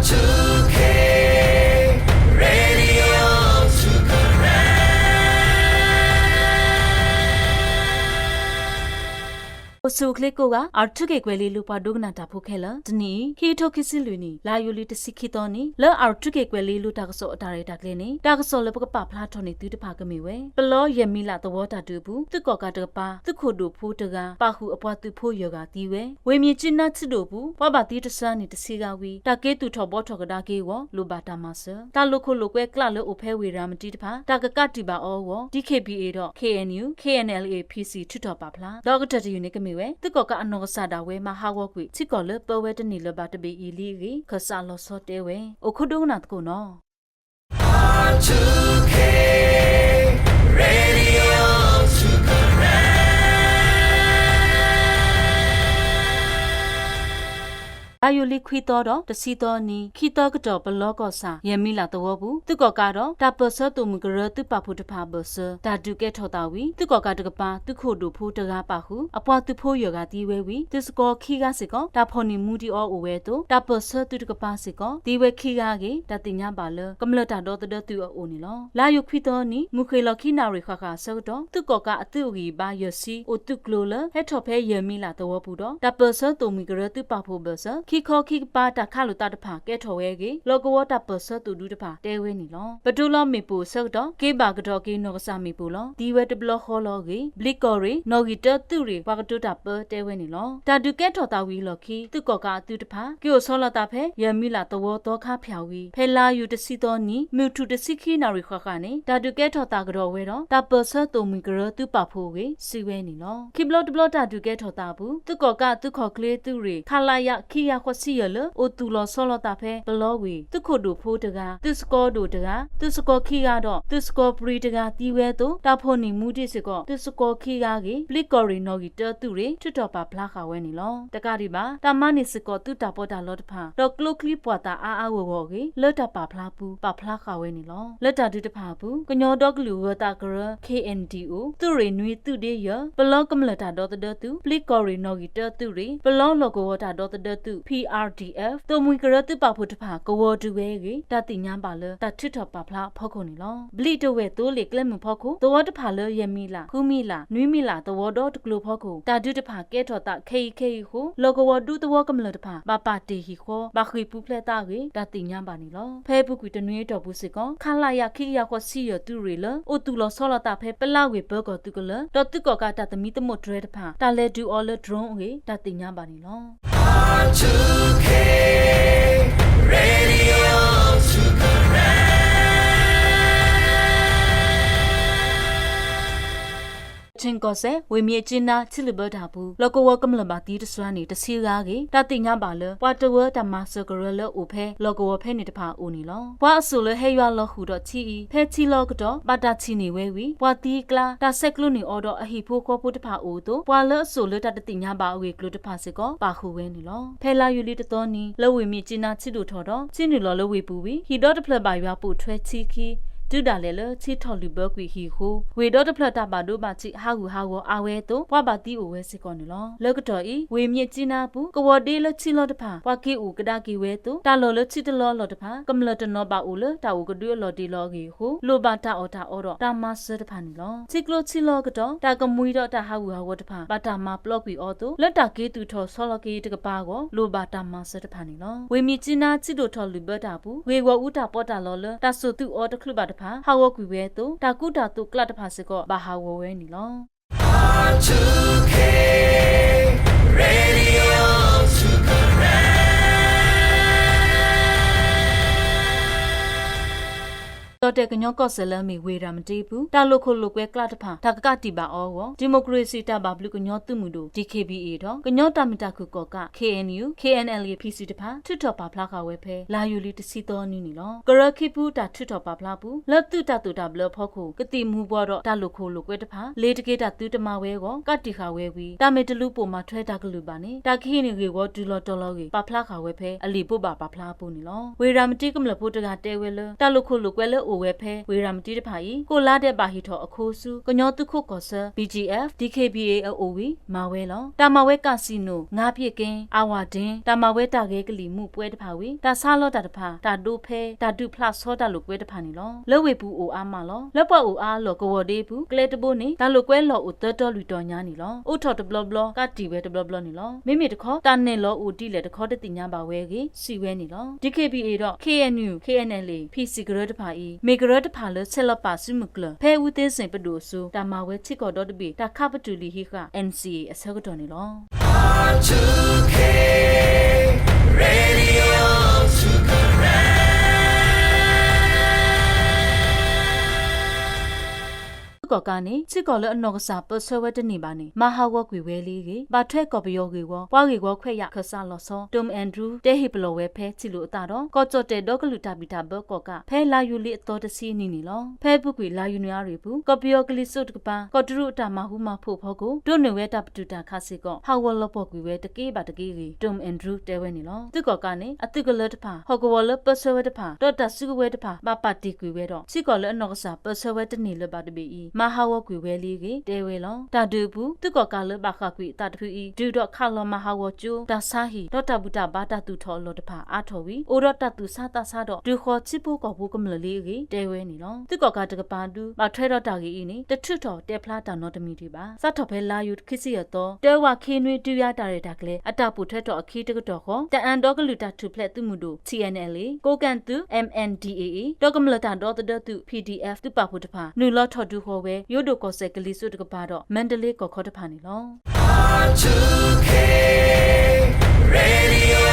two K Radio two Karen အိၣ်ဆူၣ်အိၣ်ချ့ကိးဂၤ R two K ကွဲၤလ့လိၤပှၤဒိကနၣ်တၢ်ဖိခဲလၢာ်, တနံၤအံၤ ခံကထိခံဆံလွံၢ်နံၣ် လါယူၤလံတဆံခံသီနံၤ လၢ R two K ကွဲၤလ့လိၤတၢ်ကစီၣ်အတၢ်ရဲၣ်တၢ်ကျဲၤန့ၣ် တၢ်ကစီၣ်လၢပကပာ်ဖျါထီၣ်န့ၢ်သုတဖၣ်ကမ့ၢ်ဝဲ ပလီယဲၢ်မံၤလးသဝီတၢ်ဒုးအပူၤ သုးကီၣ်ကးတကပၤ သုးခိၣ်ဒိၣ်ဖိတဂၤ ပာ်ဃုာ်အပှၤသုးဖိယဲၢ်ဂၤသံဝဲ, ဝ့ၢ်မၠ့ၣ်ကၠံနါထံဒိၣ်အပူၤ ပှၤဘၣ်သံတစှၤန့ၣ်တဆံဂၤဝံၤ တၢ်က့ၤသူၣ်ထီၣ်ဘှီထီၣ်ကဒါက့ၤအဂီၢ် လိၣ်ဘၣ်တၢ်မၤစၢၤ, တၢ်လိာ်ခိၣ်လိာ်ကွဲကျးလၢအိၣ်ဖဲဝ့ၢ်ရၤမတံတဖၣ် တၢ်ကကးတံာ်ဘၣ်အီၤအဂီၢ် D K B A ဒီး K N U, K N L A P C ထုးထီၣ်ပာ်ဖျါ, ဒီးကတၢၢ်တယုၢ်န့ၣ်ကမ့ၢ်ဝဲ သုးကီၣ်ကးအနီၢ်ကစၢ်ဒၣ်ဝဲမၤဟးဂီၤကွံာ် ထံကီၢ်လၢပၢဝဲတန့ၢ်လၢၤဘၣ်တဘ့ၣ်အံၤလံအဂ့ၢ် ခၢၣ်စးလီၤဆီတဲဝဲ, အိၣ်ခိးဒိကနၣ်သကိးနီၤ. R two K Radio two Karen လါယူၤလံခွံသီဒီးတဆံသီနံၤ ခံသီကတီၢ် ပလီကီၢ်ဆၣ် ယဲၢ်မံၤလးသဝီပူၤ သုးကီၣ်ကးဒီး တၢ်ပၢၢ်ဆၢသိၣ်မှံကရၢသုးပာ်ဖှိၣ်တဖၣ်အဘၢၣ်စၢၤ တၢ်ဒုးကဲထီၣ်သးဝံၤ သုးကီၣ်ကးတကပၤ သုးခိၣ်ဒိၣ်ဖိတဂၤပာ်ဃုာ် အပှၤသုးဖိယဲၢ်ဂၤသံဝဲဝံၤ သုးစကီၤခံဂၤစ့ၢ်ကီး တၢ်ဖီၣ်န့ၢ်မူဒံးအီၤအိၣ်ဝဲအသိး တၢ်ပၢၢ်ဆၢသုးတကပၤစ့ၢ်ကီး သံဝဲခံဂၤအဂ့ၢ် တၢ်သ့ၣ်ညါဘၣ်လၢ ကမျၢၢ်တၢ်ဒီသဒၢသုးအအိၣ်န့ၣ်လီၤ. လါယူၤခွံသီနံၤ မုၢ်ဃ့ၢ်လီၢ်ခံနၣ်ရံၣ်ဃၣ်ဃၣ်အဆၢကတီၢ် သုးကီၣ်ကးအသုးအဂံၢ်အဘါယဲၢ်ဆံ အိၣ်သုးကျိၤလၢ ဟဲထီၣ်ဖဲယဲၢ်မံၤလးသဝီပူၤဒီး တၢ်ပၢၢ်ဆၢသိၣ်မှံကရၢသုးပာ်ဖှိၣ်အဘၢၣ်စၢၤ ခံခီခံကပၤတၢ်ခးလိာ်သးတဖၣ်ကဲထီၣ်ဝဲအဂ့ၢ် လီၢ်ကဝီၤတၢ်ပၢၢ်ဆၢသိၣ်ဒူတဖၣ်တဲဝဲန့ၣ်လီၤ. ပတိလီၤမ့ၣ်ပိၢ်အဆၢကတီၢ် က့ဘၣ်ကဒီးက့ၤနီၢ်ကစၢ်မ့ၣ်ပိၢ်လီၤ. သံဝဲတဘျီဃီလီၤအဂ့ၢ် ဘျံးကီၢ်ရ့ၣ် နီၣ်ဂံၢ်တၢသုးရ့ၣ် ပှၤကတိၤတၢ်ပၢတဲဝဲန့ၣ်လီၤ. တၢ်ဒုးကဲထီၣ်သးဝံၤအလီၢ်ခံ သုးကီၣ်ကးအသုးတဖၣ် က့ၤအိၣ်ဆီလီၤသးဖဲ ယဲၢ်မံၤလးသဝီသီခါဖၠၣ်ဝံၤ ဖဲလါယူၤတဆံသီနံၤ မုၢ်ထူၣ်တဆံခံနၣ်ရံၣ်ဃၣ်ဃၣ်န့ၣ် တၢ်ဒုးကဲထီၣ်သးကဒီးဝဲဒီး တၢ်ပၢၢ်ဆၢသိၣ်မှံကရၢသုးပာ်ဖှိၣ်အဂ့ၢ် စံးဝဲန့ၣ်လီၤ. ခံဘျီတဘျီတၢ်ဒုးကဲထီၣ်သးအပူၤ သုးကီၣ်ကးအသုးခီၣ်ချ့သုးရ့ၣ် ခလရ ခံကယၤဃိးဆံယဲၢ် လၢအိၣ်သူၣ်လီၤဆီလီၤသးဖဲပလီဝ့ၢ် သုးခိၣ်ဒိၣ်ဖိတဂၤ, သုးစကီၤဒိၣ်တဂၤ, သုးစကီၤခံဂၤဒီး သုးစကီၤပြံတဂၤသံဝဲအသိး တၢ်ဖီၣ်န့ၢ်မူဒံးစ့ၢ်ကီး သုးစကီၤခံဂၤအဂ့ၢ် ဘျံးကီၢ်ရ့ၣ် နီၣ်ဂံၢ်တၢသုးရ့ၣ် ထုးထီၣ်ပာ်ဖျါဃာ်ဝဲန့ၣ်လီၤ. တကးဒံးဘၣ် တၢ်မၤန့ၢ်စ့ၢ်ကီးသုးတၢ်ပီးတၢ်လီတဖၣ် ဒီးကျိချံပှာ်သၣ်အါအါဂီၢ်ဂီၢ်အဂ့ၢ် လၢတၢ်ပာ်ဖျါပူၤ ပာ်ဖျါဃာ်ဝဲန့ၣ်လီၤ. လၢတၢ်ဒုးတဖၣ်အပူၤ ကညီဒီကလုာ်ဂၢၤသးကရၢ K N D O သုးရ့ၣ်နွံသုးဒ့ယဲၢ်, ပလီကမျၢၢ်တၢ်ဒီသဒၢသုး, ဘျံးကီၢ်ရ့ၣ်နီၣ်ဂံၢ်တၢသုးရ့ၣ်, ပလီလီၢ်ကဝီၤတၢ်ဒီသဒၢသုး P R D F, သိၣ်မှံကရၢသုးပာ်ဖှိၣ်တဖၣ် ကဝီၤဒုးဝဲအဂ့ၢ် တၢ်သ့ၣ်ညါဘၣ်လၢ တၢ်ထုးထီၣ်ပာ်ဖျါအဖီခိၣ်န့ၣ်လီၤ. ဘျံးတဝဲၢ်သိလ့ၣ်ကျဲမုၢ်ဖီခိၣ် သဝီတဖၣ်လၢယဲၢ်မံၤလး, ဃုမံၤလး, နွံမံၤလးသဝီဒီတကျိၤဖီခိၣ် တၢ်ဒုးတဖၣ်ကဲထီၣ်သးခဲအံၤခဲအံၤအဃိ လီၢ်ကဝီၤဒူသဝီကမျၢၢ်တဖၣ် ဘၣ်ပာ်တ့ၢ်ဟံၣ်ဃီ ဘၣ်ဃ့ၢ်ပူၤဖျဲးသးအဂ့ၢ် တၢ်သ့ၣ်ညါဘၣ်န့ၣ်လီၤ. ဖဲအပူၤကွံာ်တနွံအတီၢ်ပူၤစ့ၢ်ကီး ခလရ ခံကယၤဃိးဆံယဲၢ်သုးရ့ၣ်လၢ အိၣ်သူၣ်လီၤဆီလီၤသးဖဲပလးဝ့ၢ်ပၢၤကီၢ်သုးကလၢၤ ဒီးသုးကီၣ်ကးတၢ်သမံသမိးတြဲၤတဖၣ် တၢ်လဲၤဒုးအီၤလၢ drone အဂ့ၢ် တၢ်သ့ၣ်ညါဘၣ်န့ၣ်လီၤ. R two K Radio two Karen ကခ့ၣ်ကီၢ်စဲၣ် ဝ့ၢ်မၠ့ၣ်ကၠံနါ ထံလုၢ်ဘၢတၢ်ပူၤ လီၢ်ကဝီၤကမျၢၢ်ဘၣ်သံတစှၤန့ၣ် တဆံဂၤအဂ့ၢ် တၢ်သ့ၣ်ညါဘၣ်လၢ ပှၤတဝၢတၢ်မၤစၢၤကရၢလၢအိၣ်ဖဲ လီၢ်ကဝီၤဖဲန့ၣ်တဖၣ်အအိၣ်န့ၣ်လီၤ. ပှၤအစိၣ်လၢဟဲယွၤလီၤဃုာ်ဒီးထံအံၤ ဖဲထံလီၢ်ကတီၢ် ဘၣ်တၢ်ထံၣ်န့ၢ်ဝဲဝံၤ ပှၤသံအကျါ တၢ်ဆဲးကျိးန့ၢ်အီၤဒီးအဟံၣ်ဖိဃီဖိတဖၣ်အိၣ်အသိး ပှၤလၢအစိၣ်လၢတၢ်တသ့ၣ်ညါဘၣ်အဂ့ၢ်အကျိၤတဖၣ်စ့ၢ်ကီး ပာ်ဃုာ်ဝဲန့ၣ်လီၤ. ဖဲလါယူၤလံတသီနံၤ လၢဝ့ၢ်မၠ့ၣ်ကၠံနါထံဒိၣ်ထီၣ်ဒီး ထံနုာ်လီၤလၢဝ့ၢ်ပူၤဝံၤ ဟံၣ်ဒီတဖျၢၣ်ဘၣ်ယွၤပိာ်ထွဲထံခံ တုၤဒၣ်လဲာ်လၢထံထီၣ်လုၢ်ဘၢကွံာ်ဟံၣ်အဃိ ဝ့ၢ်ဒီတဖျၢၣ်တၢ်ဘၣ်ဒိဘၣ်ထံးဟးဂူာ်ဟးဂီၤအါဝဲအသိး ပှၤဘၣ်သံအိၣ်ဝဲစ့ၢ်ကီးန့ၣ်လီၤ. လၢကတီၢ်အံၤ ဝ့ၢ်မၠ့ၣ်ကၠံနါအပူၤ ကဝီၤဒ့လၢထံလီၢ်တဖၣ် ပှၤက့ၤအိၣ်ကဒါက့ၤဝဲအသိး တၢ်လီၢ်လၢထံတလီၢ်အလီၢ်တဖၣ် ကမျၢၢ်တနီၤဘၣ်အိၣ်လၢတၢ်အိၣ်ကဒုအလီၢ်ဒ့လီၤအဂ့ၢ်အဃိ လိၣ်ဘၣ်တၢ်အီၣ်တၢ်အီဒီးတၢ်မၤစၢၤတဖၣ်န့ၣ်လီၤ. ထံကျိထံလီၢ်အကတီၢ် တၢ်ကမှံဒီးတၢ်ဟးဂူာ်ဟးဂီၤတဖၣ် ဘၣ်တၢ်မၤပျီကွံာ်အီၤအသိး လၢတၢ်က့ၤသူၣ်ထီၣ်ဆီလီၤက့ၤတကပၤအဂီၢ် လိၣ်ဘၣ်တၢ်မၤစၢၤတဖၣ်န့ၣ်လီၤ. ဝ့ၢ်မၠ့ၣ်ကၠံနါထံဒိၣ်ထီၣ်လုၢ်ဘၢတၢ်အပူၤ ဂ့ၢ်ဂီၢ်အူတၢ်ပီးတၢ်လီလၢ တၢ်စိာ်သုးအီၤတချုးဘၣ်တဖၣ် ဟးဂီၤကွံာ်ဝဲအသိး တၢ်ကူတၢ်သိးကျးတဖၣ်စ့ၢ်ကီး ဘၣ်ဟးဂီၤဝဲန့ၣ်လီၤ. R two K Radio two Karen ကီၢ်တဲၣ်ကညီကီၢ်စဲၣ်လၢအမ့ၢ်ဝ့ၢ်ရၤမတံအပူၤ တၢ်လိာ်ခိၣ်လိာ်ကွဲကျးတဖၣ် တၢ်ကကးတံာ်ဘၣ်အီၤအဂီၢ် ဒံၣ်မိၣ်ကရ့ၣ်စံၣ်တၢ်ဘၣ်ဘျုးကညီသုးမုၢ်ဒိၣ် D K B A ဒီး ကညီတၢ်မုာ်တၢ်ခုၣ်ကီၣ်ကး K N U, K N L A P C တဖၣ် ထုးထီၣ်ပာ်ဖျါဃာ်ဝဲဖဲ လါယူၤလံတဆံသီနံၤန့ၣ်လီၤ. ကရၢခံဖုတၢ်ထုးထီၣ်ပာ်ဖျါအပူၤ လၢသုးတၢ်သိၣ်တၢ်ဘျၢအဖီခိၣ် ကသံၣ်မူၤဘှီးဒီးတၢ်လိာ်ခိၣ်လိာ်ကွဲတဖၣ် လ့ၤတက့ၤတၢ်သုတမၤဝဲအဂီၢ် ကးတံာ်ဃာ်ဝဲဝံၤ တၢ်မ့ၢ်တလူၤပိာ်မၤထွဲတၢ်ကလုၢ်ဘၣ်န့ၣ် တၢ်ကဟံးန့ၢ်ဂ့ၢ်ဝီတုၤလီၤတီၤလီၤအဂ့ၢ် ပာ်ဖျါဃာ်ဝဲဖဲ အလံာ်ဘိးဘၣ်ပာ်ဖျါအပူၤန့ၣ်လီၤ. ဝ့ၢ်ရၤမတံကမျၢၢ်ဖိတဂၤတဲဝဲလၢ တၢ်လိာ်ခိၣ်လိာ်ကွဲလၢအိၣ် ဝဲဖဲဝ့ၢ်ရၤမတံတဖၣ်အံၤ ကိၣ်လါဒဲးဘၣ်ဟ့ၣ်ထီၣ်အခိဆူ ကညီသုးခိးကီၢ်ဆၢ ဘီၣ်ကၠံၣ်အဲၣ် ဒံၣ်ခ့ၣ်ဘံၣ်အ့ၣ် အအိၣ်ဝံၤ မၤဝဲလီၤ. တၢ်မၤဝဲ casino, ငါးဖြေကင်း, အာဝါဒ့, တၢ်မၤဝဲတၢ်ဂဲၤကလံၣ်မူးပွဲတဖၣ်ဝံၤ တၢ်ဆါလီၤတၢ်တဖၣ်, တၢ်ဒိးဖဲ, တၢ်ဒုးဖျးဆီတၢ်လိာ်ကွဲတဖၣ်န့ၣ်လီၤ. လၢဝ့ၢ်ပူၤအိၣ်အါမးလီၤ. လၢပှၤအိၣ်အါအလီၢ်ကဝီၤဒ့အပူၤ ကျဲတဘိန့ၣ် တၢ်လိာ်ကွဲလီၢ်အိၣ်သၢတီၤလွံၢ်တီၤညါန့ၣ်လီၤ. အိးထီၣ်တဘျီဘျီ ကးတံာ်ဝဲတဘျီဘျီန့ၣ်လီၤ. မ့မ့ၢ်တခီ တၢ်နဲၣ်လီၤအိၣ်ဒ်လဲၣ်တခီတသ့ၣ်ညါဘၣ်ဝဲအဂ့ၢ် စံးဝဲန့ၣ်လီၤ. ဒံၣ်ခ့ၣ်ဘံၣ်အ့ၣ်ဒီး ခ့ၣ်အဲၣ်ယူၣ်, ခ့ၣ်အဲၣ်အဲၣ်လ်အ့ၣ်, ဖံးစံၣ်ကရၢတဖၣ်အံၤ မ့ၢ်ကရၢတဖၣ်လၢဆဲးလီၤပာ်စုမုၢ်ကျၢၢ် ဖဲအူသ့စ့ၣ်ပဒိၣ်အစိၤ တၢ်မၤဝဲထံကီၢ်ဒီတဘ့ၣ် တၢ်ခးပတုာ်လံာ်ဟံးဃာ် NCA အဆၢကတီၢ်န့ၣ်လီၤ. သုးကီၣ်ကးန့ၣ် ထံကီၢ်လၢအနီၢ်ကစၢ်ပၢဆှၢဝဲတန့ၢ်ဘၣ်န့ၣ် မၤဟးဂီၤကွံာ်ဝဲလံအဂ့ၢ် ဘၣ်ထွဲကီၢ်ပယီၤဂ့ၢ်ဝီ ပှၤဂ့ၢ်ဝီခွဲးယာ်ခၢၣ်စးလီၤဆီ ဒိၣ်မးအ့ၣ်ဒရူ တဲဟ့ၣ်ပလီၢ်ဝဲဖဲထံၣ်လိာ်အသးဒီး ကီၢ်ကၠီၣ်တဲၣ်ဒီကလုာ်တၢ်ဘံၣ်တၢ်ဘၢကီၣ်ကး ဖဲလါယူၤလံအသီတဆံနံၤန့ၣ်လီၤ. ဖဲအပူၤကွံာ် လါယူၤနံၤအါရံၤအပူၤ ကီၢ်ပယီၤကလံၤစိးတကပၤ ကီၢ်တရူးအတၢ်မၤဟူမၤဖိးအဖီခိၣ် ဒိးန့ၢ်ဝဲတၢ်ပတုာ်တၢ်ခးစ့ၢ်ကီး ဟးဂီၤလီၤပှီၢ်ကွံာ်ဝဲတက့ၢ်ဘၣ်တက့ၢ်အဂ့ၢ် ဒိၣ်မးအ့ၣ်ဒရူ တဲဝဲန့ၣ်လီၤ. သုးကီၣ်ကးန့ၣ် အသုးကလၢၤတဖၣ်, ဟီၣ်ကဝီၤလၢပၢဆှၢဝဲတဖၣ် ဒီးတၢ်စုကဝဲၤတဖၣ် ဘၣ်ပာ်တ့ၢ်ကွံာ်ဝဲဒီး ထံကီၢ်လၢအနီၢ်ကစၢ်ပၢဆှၢဝဲတန့ၢ်လၢၤဘၣ်တဘ့ၣ်အံၤ မၤဟးဂီၤကွံာ်ဝဲလံအဂ့ၢ် တဲဝဲလီၤ. တၢ်ဒုးအပူၤ သုးကီၣ်ကးလၢဘၣ်ဃၣ်ကွံာ်အသးတဖုအံၤ တုၤဒီးခးလီၤမၤဟးဂီၤကၠိ တၢ်ဆါဟံၣ် ဒီးတၢ်ဘူၣ်တၢ်ဘါတၢ်သူၣ်ထီၣ်အလီၢ်တဖၣ်အါထီၣ်ဝံၤ အိၣ်ဒီးတၢ်သူၣ်ဆါသးဆါဒီး တုၤဃီၤထံဖိကီၢ်ဖိကမျၢၢ်လံအဂ့ၢ် တဲဝဲန့ၣ်လီၤ. သုးကီၣ်ကးတကပၤဒု ဘၣ်ထွဲဒီးတၢ်ဂ့ၢ်အံၤန့ၣ် တထုးထီၣ်တဲဖျါတၢ်နီတမံၤဒံးဘၣ်. စးထီၣ်ဖဲလါယူၤခံဆံယဲၢ်သီ တၢဝးခံနွံ ဒုးယၤတၢ်ရဲၣ်တၢ်ကျဲၤအတၢ်ပိာ်ထွဲထီၣ်အခံတကတီၢ်ဃီ တအၣ်ဒီကလုာ်တၢ်ထူၣ်ဖျဲးသုးမုၢ်ဒိၣ် TNLA, ကိးကဲၣ်သုး MNDAA ဒီးကမျၢၢ်တၢ်ဒီသဒၢသုး PDF သုးပာ်ဖှိၣ်တဖၣ် နုာ်လီၤထီၣ်ဒုးဃီၤဝဲ ယိၤဒိၣ်ကီၢ်စဲၣ်ကလံၤစိးတကပၤဒီး မါဒလ့ကီၢ်ခီတဖၣ်န့ၣ်လီၤ.